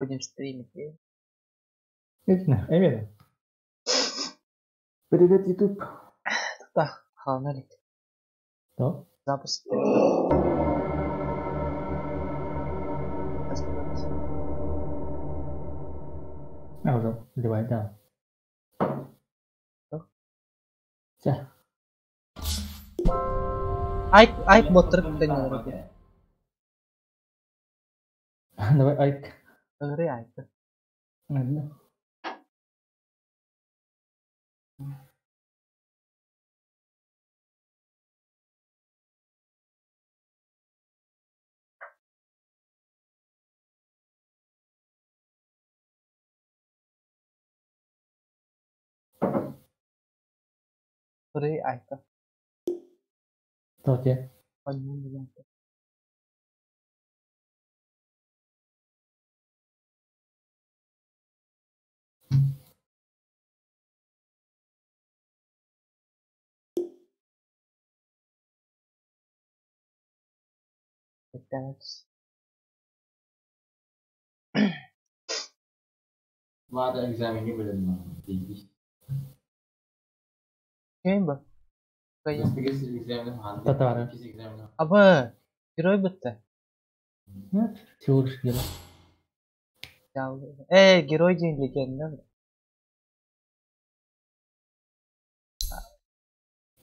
Будем стримить. Эмиэ. Привет, YouTube. Тута хаалан илик. Да? Запуск. А, уже давай, да. Чэ. Айк, Айк боттар кытта ньыгыры. Давай, Айк. Ыҥырыы Айка. Ладно. Ыҥырыы Айка. Тоҕо диэ? Онньуун диэн. Эттэҕиц. Влада экзамеҥҥа бэлэмнээх тиийбит. Ким бу? Экзамен Татары. экзамен. Аба, герой бытта. Нет, всего лишь герой. Герой диэн легенда.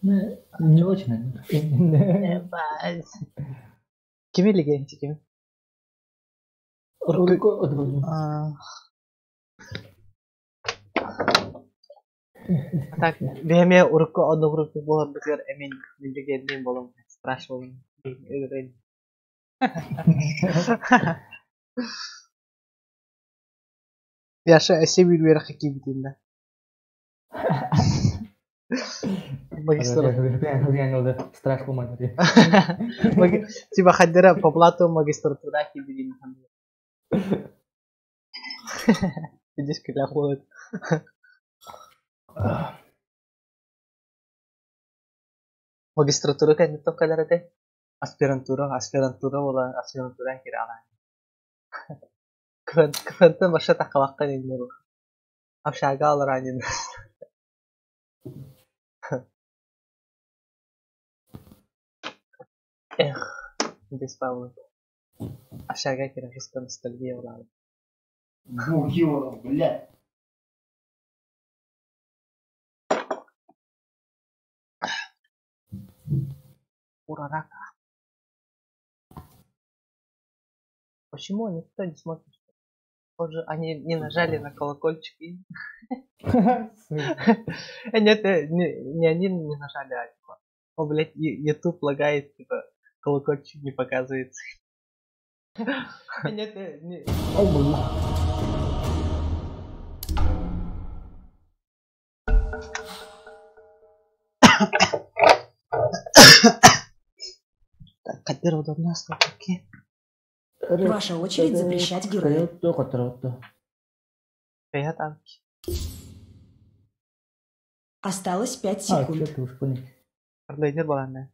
Не очень. Кими легенди кими? Так, биһиэхэ урукку оннук группа буоларбытыгар эмин легендин буолуом спрашивал. Яша өссө биир үөрэххэ киирбитин да. Магистр. Страшно мать. Типа хайдара по блату магистратура киирбитин. Видишь, когда ходит. Магистратура кэнниттэн кэлэр этэ. Аспирантура, аспирантура буола, аспирантура киирэ Квентин вообще таххалахха иннин Общага ранен. Эх, здесь Павел. Общага киирэ ностальгия буолаары. Бугио, блядь. Урарака. Почему никто не смотрит? Похоже, они не нажали на колокольчик. И... Нет, не они не нажали, а типа, о, блядь, YouTube лагает, типа, колокольчик не показывается. Нет, не... Так, кадыр удобно окей. Ваша очередь запрещать героя. Привет, Анки. Осталось 5 секунд. Орлейнер баланна.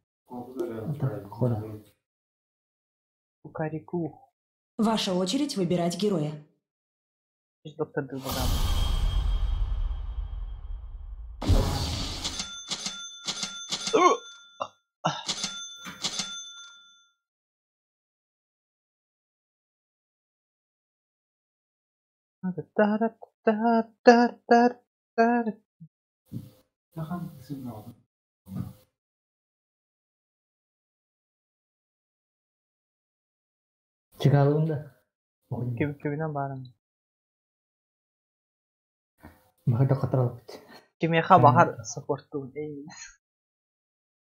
Кукареку. Ваша очередь выбирать героя. Доктор Дылбаган. Чыгалым да. Киминен баарым. Бахар катаралбыт. Кимиэхэ баҕар саппортуун.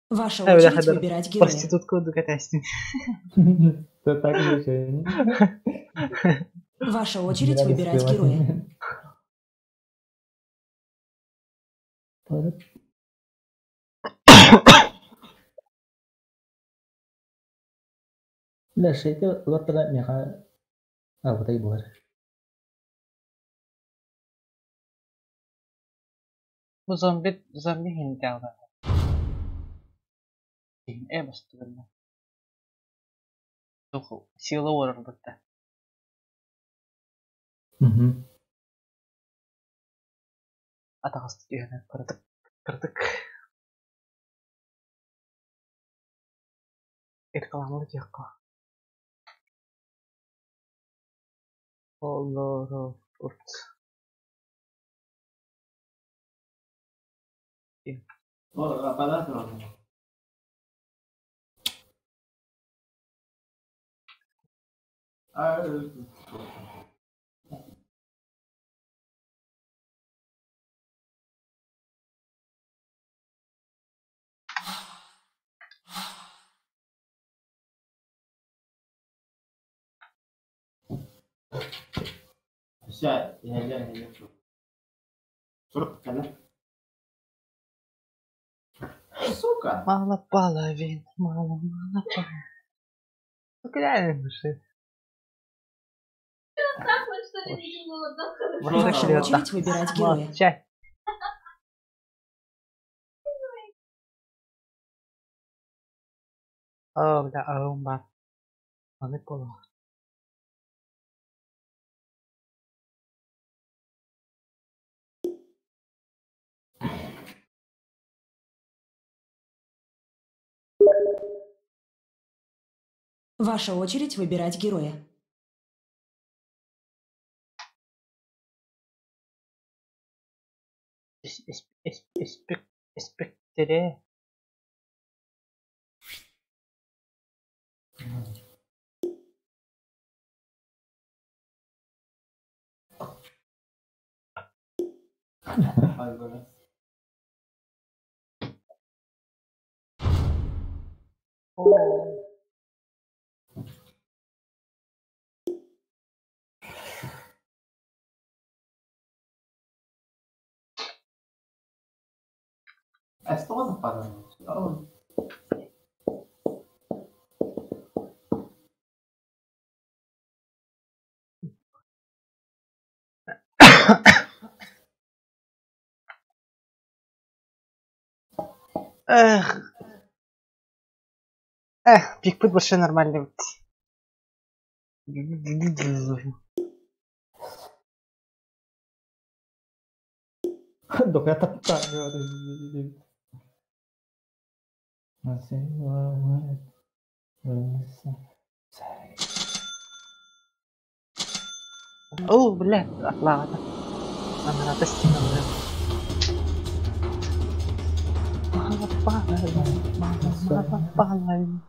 Ваша очередь выбирать героя. Проститутка курдук этээстин. Так еще. Ваша очередь выбирать героя. Да, шейте лоттара меха албатай буолар. Бу зомби зомби хинтээҕэ. Бастыгынна. Сила уорар бытта. Угу. Атаҕас түһэн кыратык кыратык рекламаны диэххэ олоробут. Сука! Мало половин, мало, мало половин. Ну, реально же. Ваша очередь выбирать героя. Молчать. О, бля, аумба. Аны пола. Ваша очередь выбирать героя. Испектере. О. Эх. Эх, пикпут больше нормальный. Дохуя топтали. О, бля, ладно. Она стена уже. Мало половин, мало, мало половин.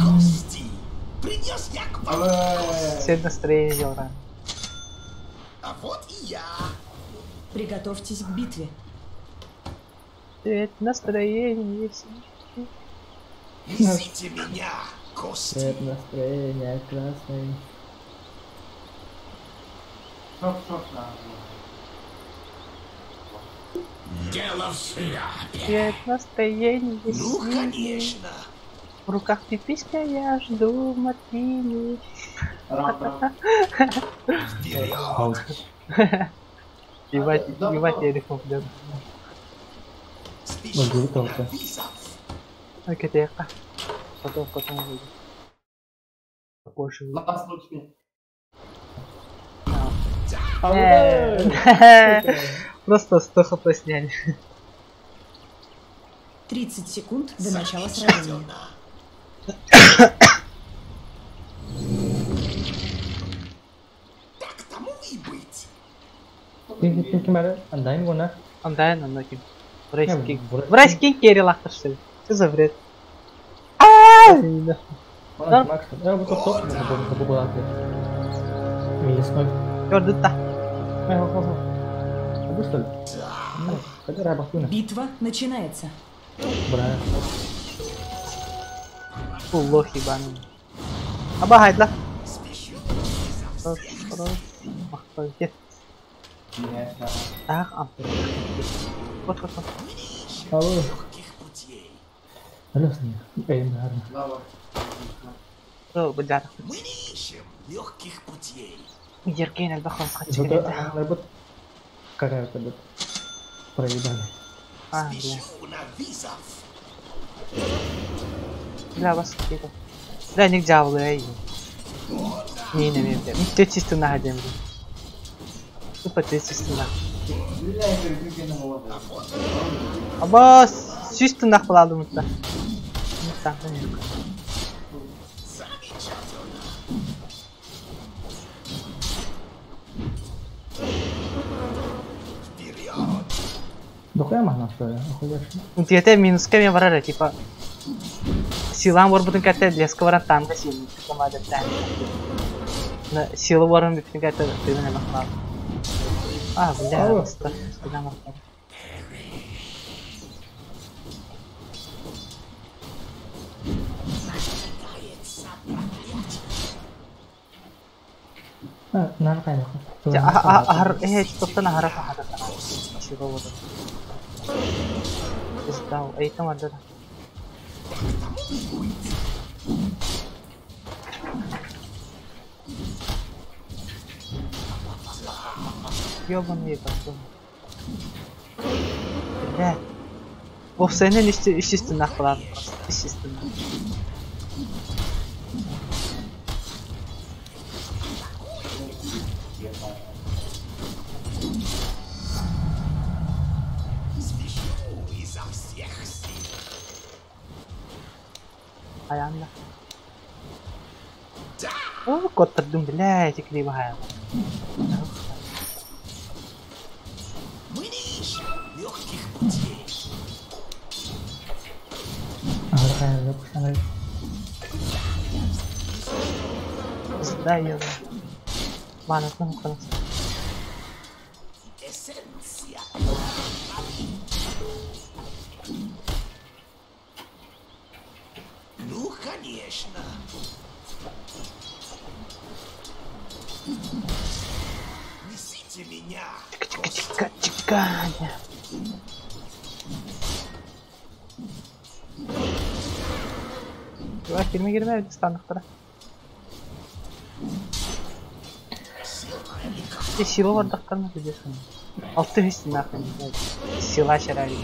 Кости! Принес я к вам кости. Все настроение рано. А вот и я. Приготовьтесь к битве. Цвет настроение. Несите меня, кости. Цвет настроения красный. Дело в шляпе. Цвет настроение. Ну, конечно. В руках пиписька, я жду мартини. Вперед! Ебать, ебать, я рифму, блядь. Спешу на вызов. Окей, тихо. Потом, потом выйду. Попозже выйду. Просто 100 хп сняли. 30 секунд до начала сражения. Так тому и быть. Ким Андайн гона. Андайн, Андайн. Брайс Кинг. Брайс Брайс Кинг керри лахтар, что ли? Что за бред? Битва начинается. Фу, лох ебаный. Абагайт, да? Так, а. Вот, вот, вот. Алло. Алло, эй, О, бля. Мы не ищем легких путей. Ерген альбахон Какая-то вот проебали. А, Спешу на вызов. Бля, вас какие-то. Бля, ник дьаабылыай. Миин эмиэ бля. Мин 400 тыыннаах диэн билим. Тупо 400 тыыннаах. Абас, 100 тыыннаах буолаалым утта. Замечательно. Вперед! Дохуя махна, что ли? Охуевший. Унтиэтэ минуска мен барар типа. Силам барбытын кәтте леска баран танга силин. На сила баран бүтүн кәтте тыгын эмак. А, бля, Ау. просто сюда можно. А, наар кайна. Ахар, топтан ахара хата. Сила вот. Издал, эй, там отда. Ёбаный потом. Бля. Офсайнен естественно нахлан просто, естественно. Спешу изо всех сил. Ayağında. О, коттырдым, бля, эти кривая. Мы не ищем легких путей. Ахар кайна кушана. Да, ёбаный. Манатным конец. Эссенция. Ну, конечно. Несите меня. Чика, чика, чика. Bak girme girme sandıklara. E сила бардактарына билесиң. Алты үс нахуй. Сила шарали.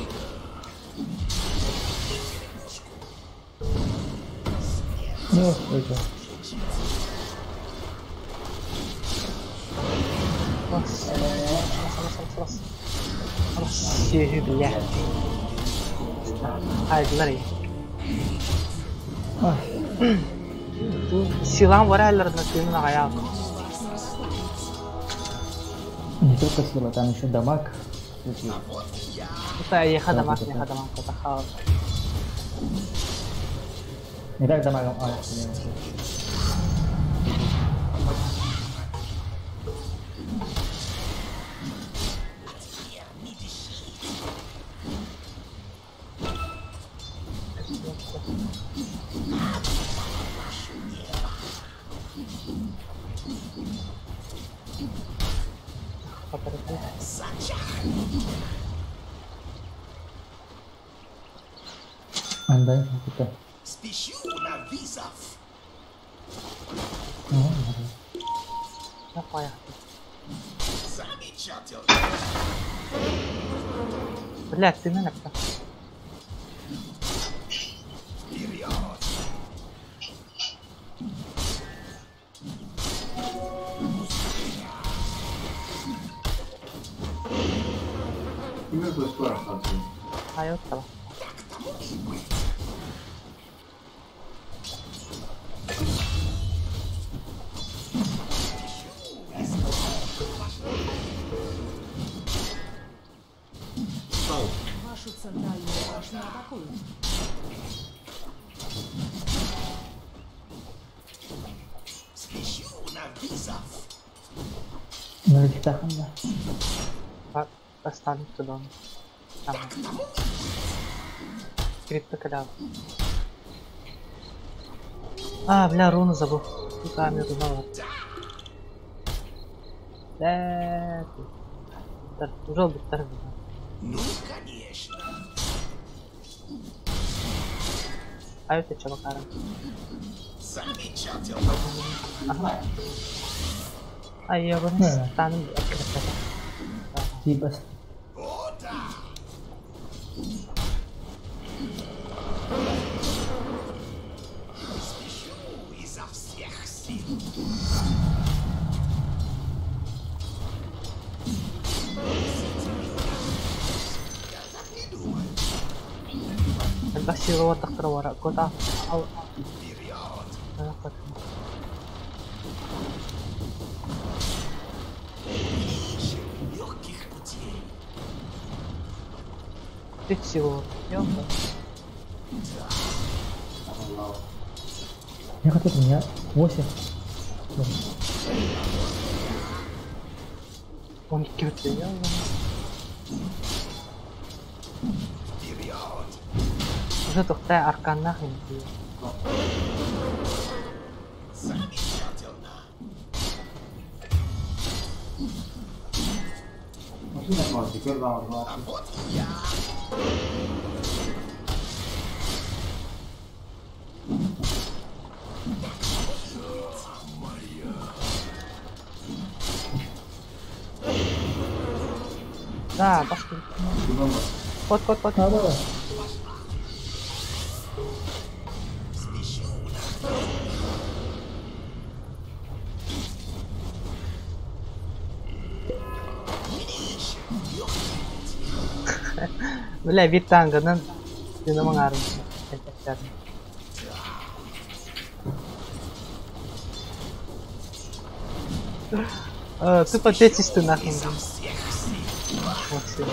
Ну, это. Бас. Бас, бас, бас. Бас, бля. Haydiler iyi. А, Силам var ellerinde tümün ayağı. не только сила, там еще дамаг. Это я хадамак, не хадамак, это хаос. Не так дамагом, а, блин. Андай, это. Спешу на вызов. Ну, ладно. Yapma Замечательно. Бля, ты меня как Вперед! Hayır tamam. Так тому и быть. Вашу центральную башню атакуют. Спешу на вызов. Ну, лихтахом, да. Останусь туда. Там. Так тому и быть. Крипто когда. А, бля, руну забыл. Сука, мне руна. Да. Ужал бы Ну, конечно. А это что, Макара? Замечательно. Ага. А я бы Да. стану. Типа, О, да. Спешу всех сил. Я так не думаю. Элбэх сила уотахтара бара. Кота ал Вперед! Мы ищем легких путей. Ты сила. Ёпта. Я хотел, у меня 8. Он кёртэ, ёпта. Вперед! Уже тухтай арканнах инди. Замечательно! А вот и я! Да, пошли. Кот, кот, кот. А, да. Спешу на Мы ищем легких путей. Бля, вид танганан. Динамангарым. Ты подпетись ты нахрен. Изо всех сил. Максим.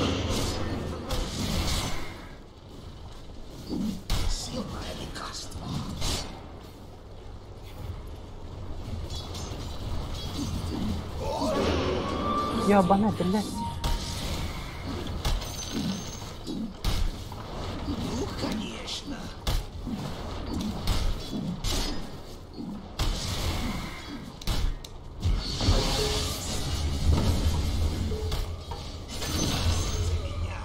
Сильное лекарство. Ёбана, блядь. Ну, конечно. Меня.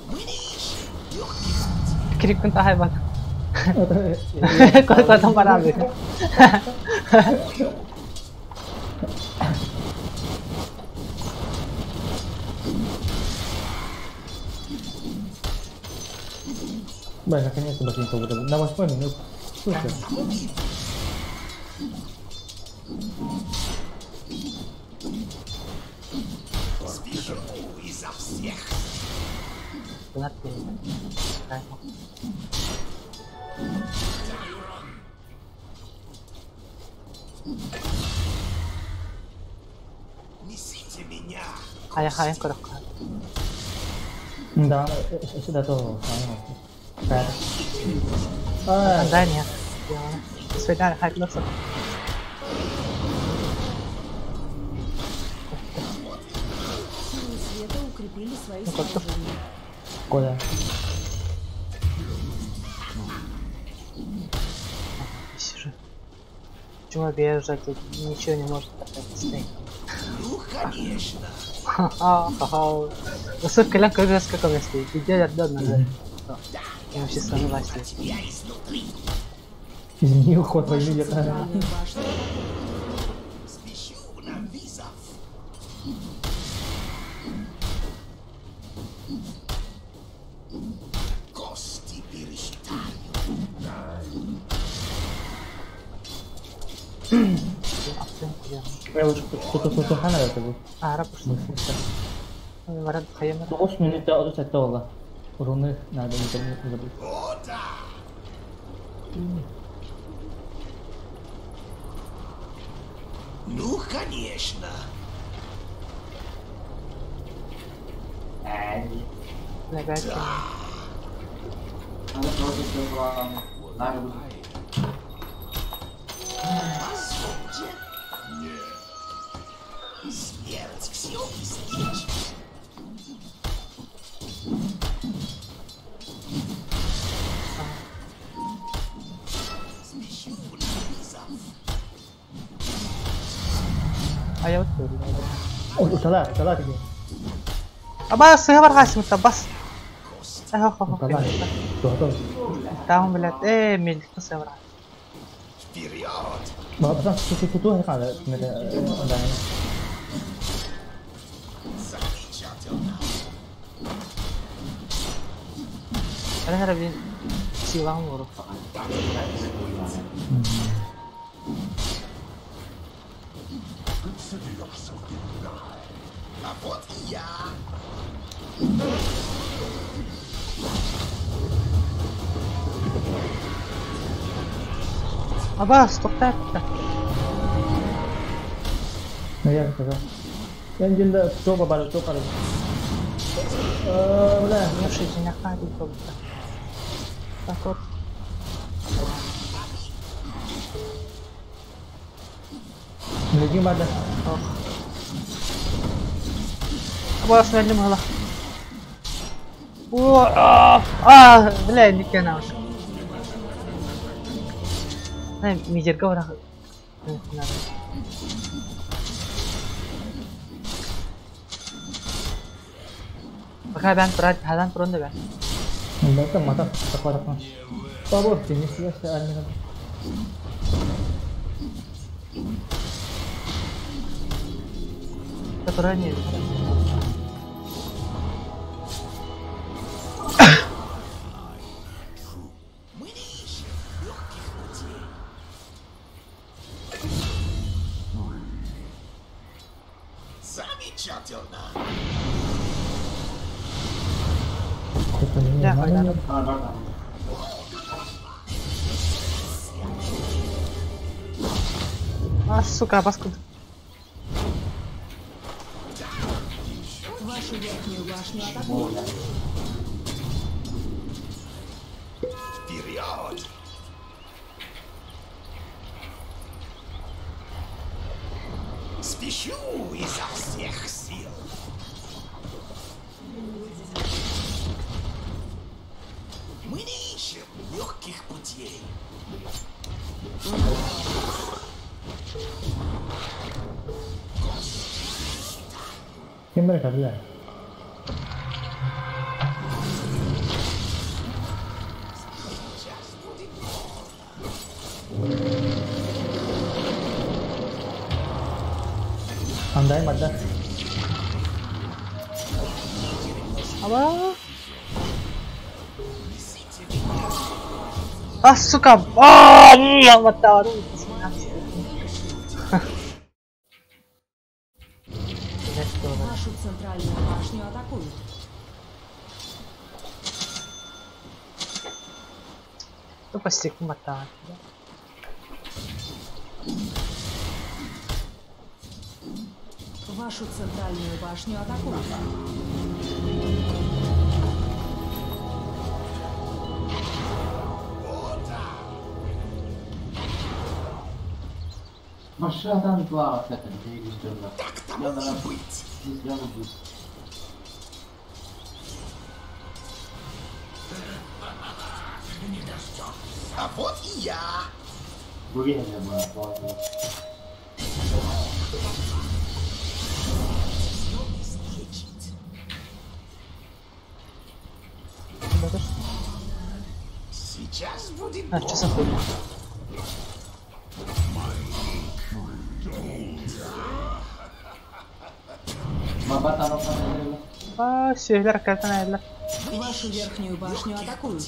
Мы не ищем легких путей. Крикун тахай бат. Кот котом парабы. Бля, наконец-то ботинка выдал. На 8 минут. Слушай, Спешу изо всех. Несите меня. Хая хая корокка. да, сюда то. А, Да нет. Свидание, хай плюс. Силы света укрепили свои Ну, как-то. сооружения. куда? Сижу. Почему бежать? Ничего не может стоять. Ну, конечно. Ха-ха-ха. Высокая лянка уже с каком месте? Иди отдал назад. Я вообще сомневаюсь. Тебя изнутри. Изменил ход войны Вашу где-то. центральную башню атакуют. Спешу на вызов. Кости пересчитаю. Я лучше что-то хана это был. А, рапорт. Марат Хаямар. 9 минутта 37 oldu. Руны надо не забыть. О, да! Ну, конечно. Позвольте. Нет. Смерть все излечит. Спешу на вызов. А я вот Ой, утала, утала тебе. Абас, я варгасим, табас. Кости. Утала. Готов. Там, блядь, мельку собрал. Вперед! Баҕа туту хаала мете. Замечательно. Ана блин силаҕын олору. Consider yourself denied. А вот и я. Абаас, тоқтатты. Я сказал. Энджинда тоба бар, тоба бар. Бля. Мешай, не хадит как-то. Так вот. Легим бада. Абаас, мэлим гала. О, а, бля, не канал. Мизерка барах. Пока бен прад, хадан пронда бен. Мата мата таква таква. Бабо, ты не съешь, а не. Которая не. Мы не ищем легких путей. Замечательно. Да, да. А, сука, паскуда. Вашу верхнюю башню атакуют. Вперед! Спешу изо всех сил. Мы не ищем легких путей. Кем бля? Сейчас будет больно. Андай мада. Аба. Несите меня. А, сука. А, мата. Вашу центральную башню атакуют. Тупо стеку мата. Вашу центральную башню атакуют. Машина два вот это, Так тому и быть. Не дождемся. А вот и я. Все излечить. Сейчас будет А, что за хуйня? А, север, как наверное. Вашу верхнюю башню атакуют.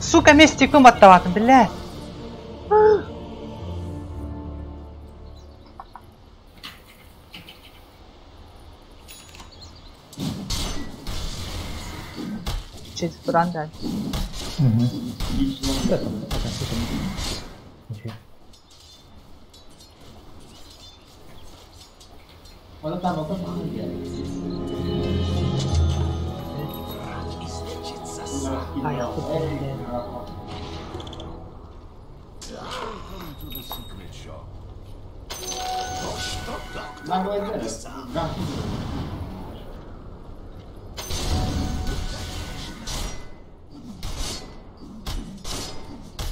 Сука, местиком оттавать, бля. Чуть бранда. Угу. Это, это. Враг излечится сам. Ай, хуй, бля. То, что доктор написал.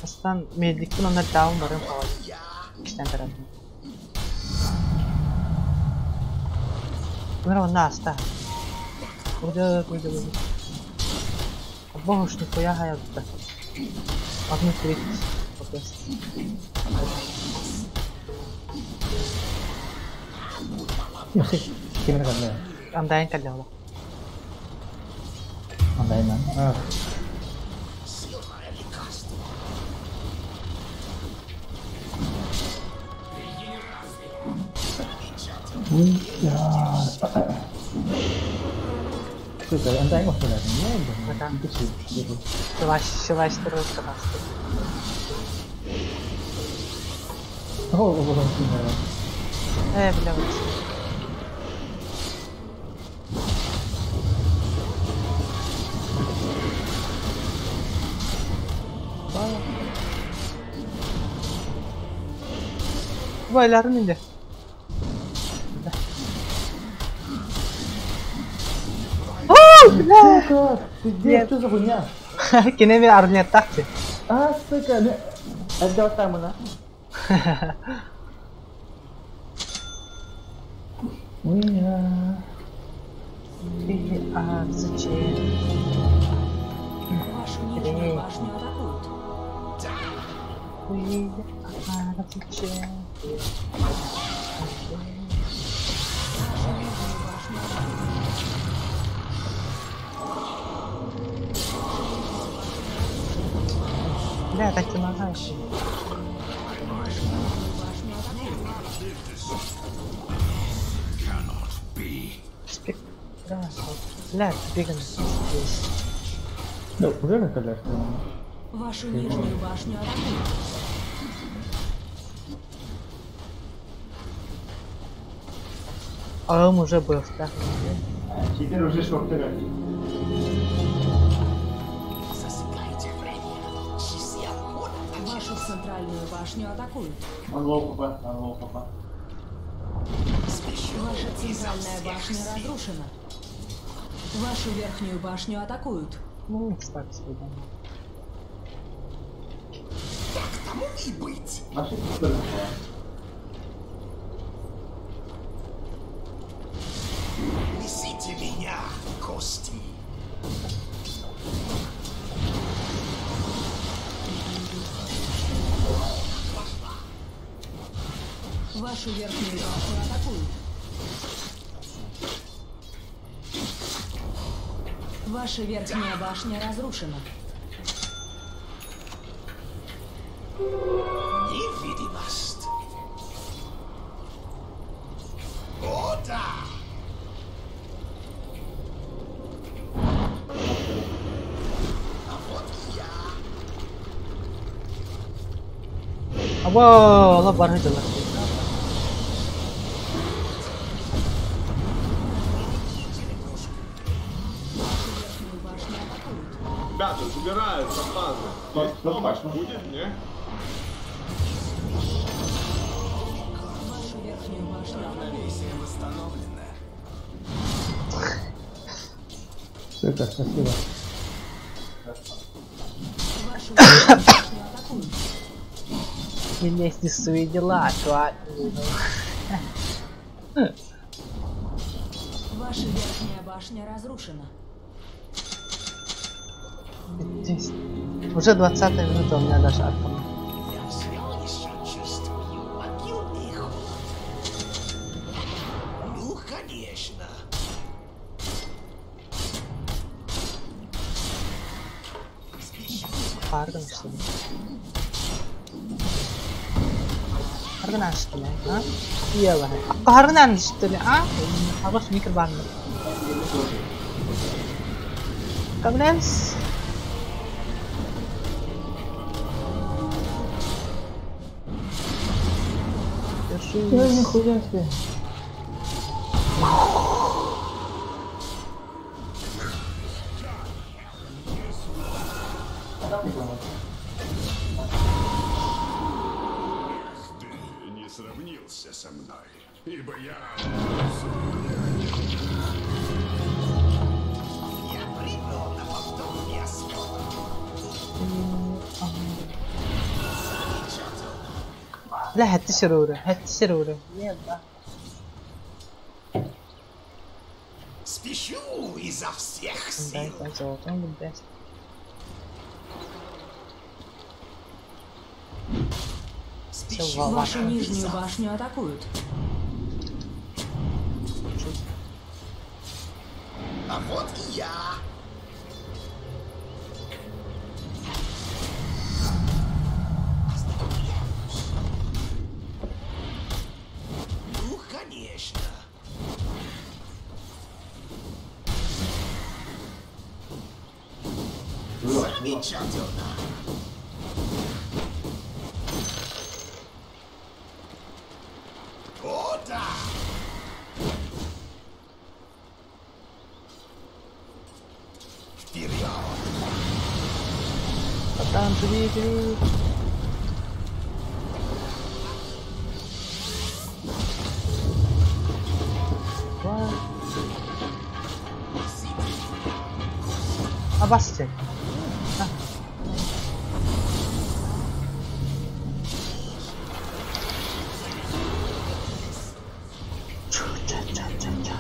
Астан медиктин онна даун барым қалады. Я. Киштен таратым. Ким эрэ онно ааста. Кырдьык, кырдьык. Бог уж нихуя хаябыта. Одну треть. Ким эрэ кэллэ? Андайын кэллэ ол. Андайын. А. Сильное лекарство. Ui, ya. Сука, Андайын охтулар. Не, Да. да. Силаштырып катасты. О, о, о, Бля, вот. Байларын инде. О, бля! Сука, ты где? Что за хуйня? Кине мен армияттакчы. А, сука, не. Отдал там, на. Ой, я. А, зачем? Вашу нижнюю башню атакуют. Ой, а, зачем? Вашу нижнюю башню атакуют. Бля, так ты лагаешь. Вашу нижнюю башню атакуют. Cannot be. Спек... Да, бля, бегаем здесь. Ну, уже накаляешь, Вашу нижнюю башню атакуют. А он уже был, да? Теперь уже шок Засекайте время. Часы отхода. Вашу центральную башню атакуют. Он low HP, он low HP. Спешу Ваша изо центральная всех башня сил. разрушена. Вашу верхнюю башню атакуют. Ну, кстати, да. Так тому и быть. Наши тоже была. Несите меня, кости. Вашу верхнюю башню атакуют. Ваша верхняя башня разрушена. Невидимость. О, да! А вот и я. Або, ла барыдылар. Вашу верхнюю башню атакуют. Ребята, забирают с базы. Есть Стоп, помощь стоп. будет, не? Вашу верхнюю башню атакуют. восстановлено. Сука, спасибо. Вашу верхнюю башню атакуют. Не лезьте в свои дела, чувак. Ваша верхняя башня разрушена. Здесь. Уже 20 минута у меня даже атом. Я все еще чувствую могильный холод. Ну, конечно. Спешу Пардон, что ли? Харган, что ли, а? Ела. Харган, что ли, а? Хорош микробан. Камленс. Ой, Держись. нихуя себе. Ты не сравнился со мной, ибо я... Я прибыл на повторный осмотр. Замечательно. Бля, хәтті шыруры, хәтті шыруры. Ебать. Спешу изо всех Дай, сил. дай, золотом будет. Спешу Вау. Вашу на нижнюю вызов. башню атакуют. А вот и я. Остановляюсь. Ну, конечно. Замечательно. О, да! Вперед! Братан, живи, живи. Два. Абасте. А. Чу-ча-ча-ча-ча.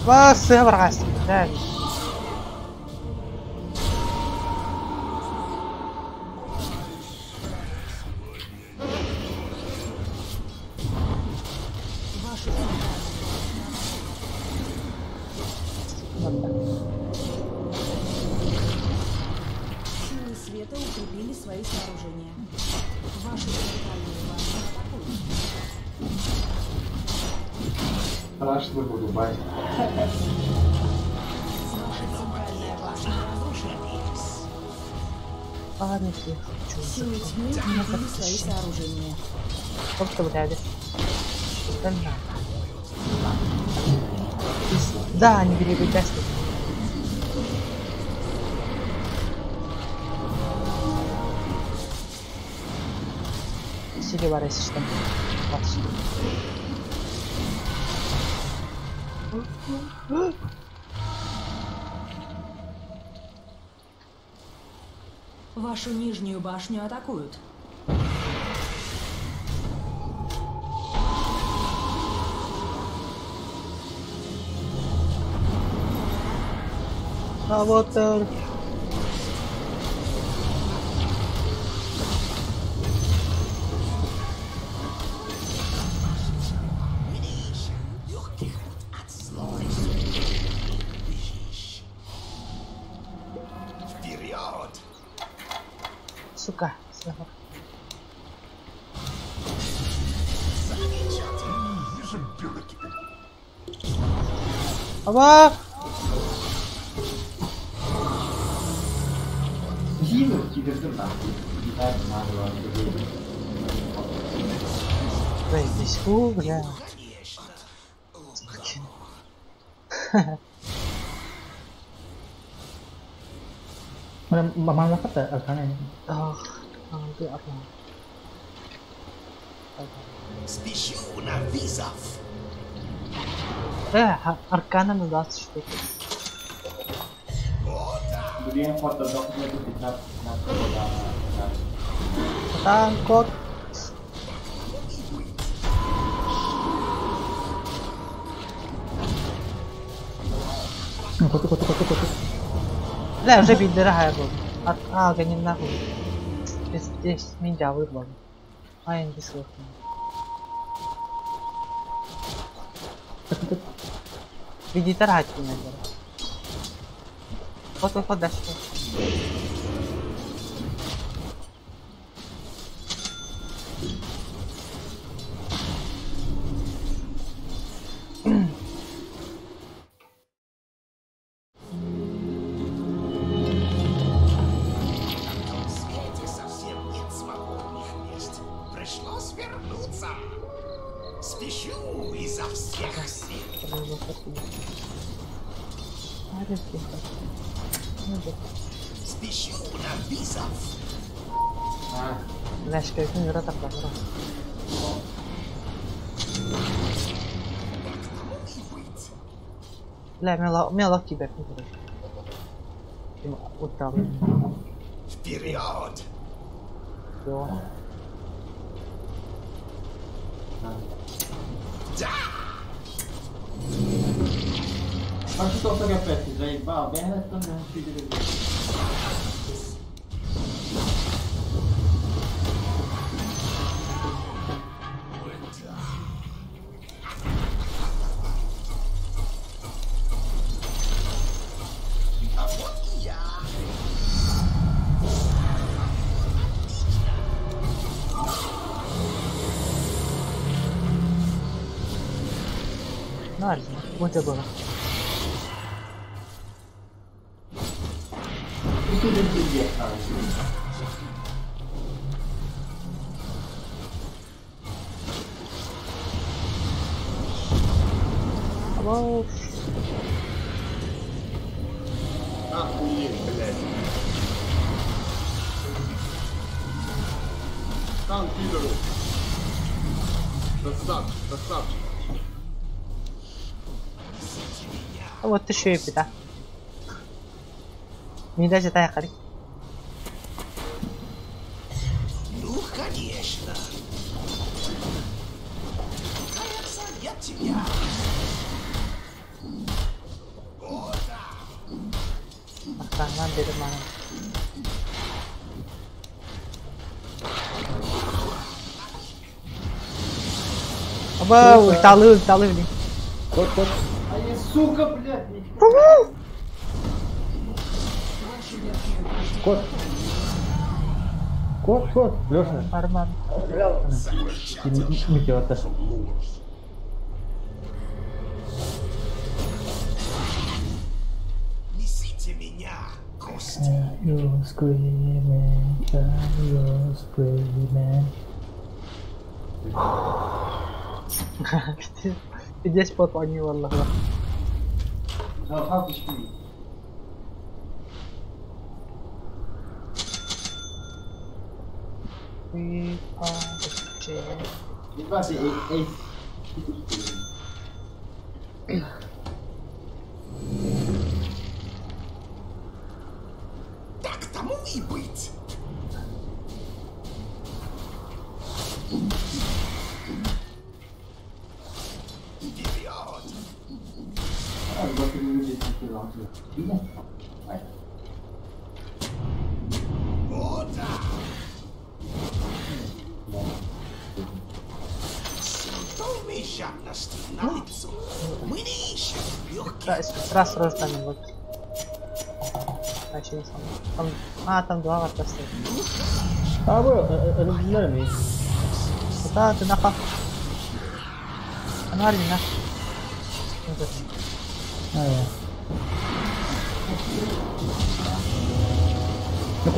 Бас, баргас. Да. Вашу Силы света укрепили свои сооружения. Вашу центральную башню атакуют. Страшно вырубай. Ваша центральная башня разрушена. Ладно, я хочу. Силы тьмы укрепили свои сооружения. Тобто, блядь. Да на. Да, не бери препятствий. Сили варись, что. Вашу нижнюю башню атакуют. А вот Легких от злой судьбы убежишь. Вперед! Сука, сверху. Замечательно! Аба! Зину кидердим нахуй. Ебать, надо вам Заебись. Фу, бля. Конечно! Суки. Mana kata Arcana ini. Ах, ты одна. Спешу на вызов! Аркана на 20 штук. О, да! Блин, фото 15 15 да. Братан, кот. И быть! Kotu kotu kotu kotu. Бля, уже бить дорогая был. А, гони нахуй. Здесь меня вырвал. А, я не слышу. Веди таргать меня, Вот, вот, вот, дальше. На том свете совсем нет свободных мест. Пришлось вернуться. Спешу изо всех сил. Спешу на вызов. Знаешь, как не рот Так тому и быть. Бля, у меня ловкий бэк, не короче. Вот там. Вперед! Всё. А что опять заебал? Я А вот и я. Нормально, вот я была. Охуеть, блядь. Стан пидору. Красавчик, красавчик. А вот еще и беда. Не даже тая харик. Ну, конечно. Кажется, я тебя. О, да. Охрана беремана. Оба, ульталы, ульталы, блин. Кот, кот. А я, сука, блядь. Кот. Кот, кот. Леша. Арман. Метеор. Несите меня, кости. You're screaming, you're screaming. Здесь потонил, Аллах. We are the champions. Так тому и быть. Вперед! О, да! Симптомы жадности налицо. Мы не ищем легких. Раз раз там вот. Там, а, там два варта стоит. А, вы, нормально. Да, ты нахуй. Нормально.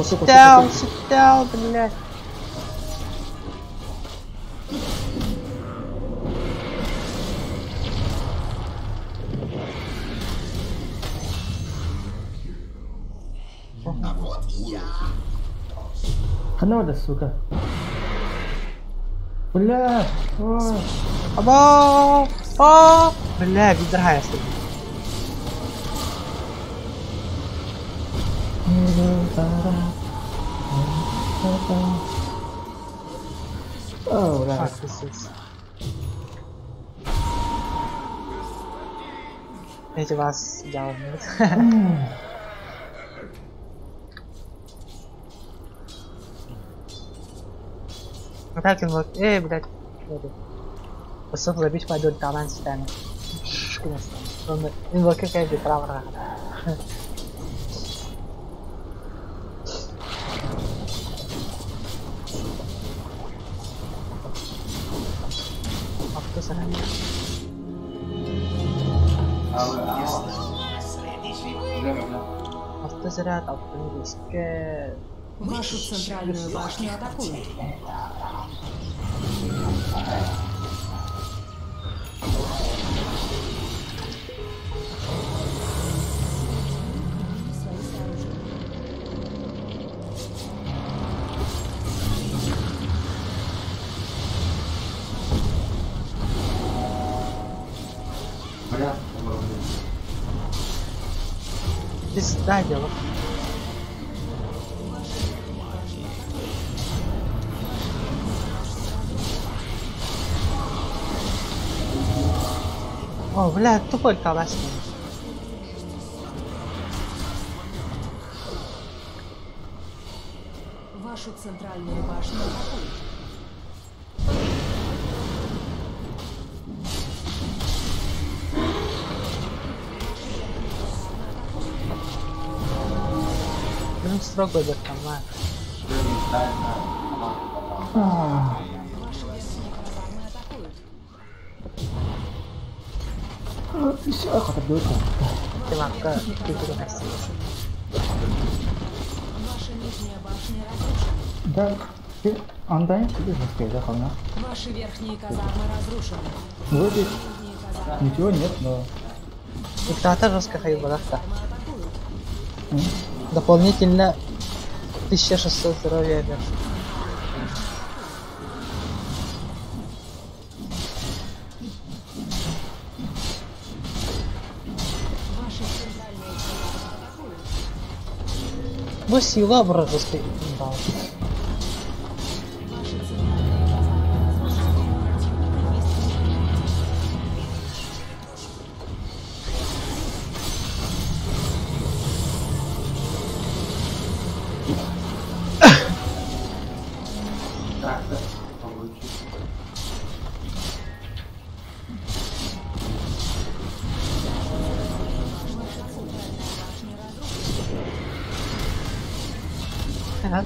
Сидел, сидел, блядь. А вот и я. Надо, сука. Бля. Аба! А! Бля, ведра я себе. О, бля. Эти вас взял. Так, вот, эй, блядь, وصف لبيش ما دول تعبان ستاني إن كيف بيتراوح. Автозаряд, автомобильская. Вашу центральную башню атакуют. Пизда дело. О, бля, тупо ульталась. Вашу центральную башню атакуют. Ну, строго закомар. Ваши верхние казармы атакуют. Тимакка культура Ваша нижняя башня разрушена. Да, ты андай тебе жесткая, да, хана? Ваши верхние казармы разрушены. Вроде Нижние казармы ничего нет, но... Диктатор жестко хайбарахта. атакуют. Дополнительно 1600 здоровья вверх. Ваши центральные казармы атакуют. Бу сила вражеской дал. Ваши центральные казармы разрушены. У противника есть Трактор получить. Ага.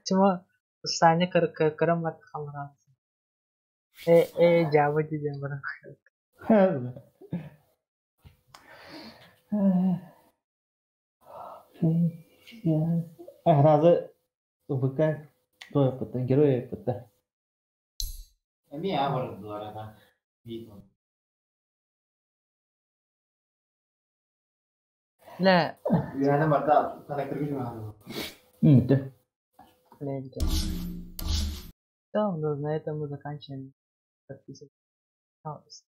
Тима Саня кырым ат хамран. Жаба дидем бар. Разы ВК той опыта, герой опыта. Эми абардылар ата. Видно. Ла, Үөһэнэ барда коннекторга жумаһын. Да. ле, Все, ну, на этом мы заканчиваем. Подписывайтесь.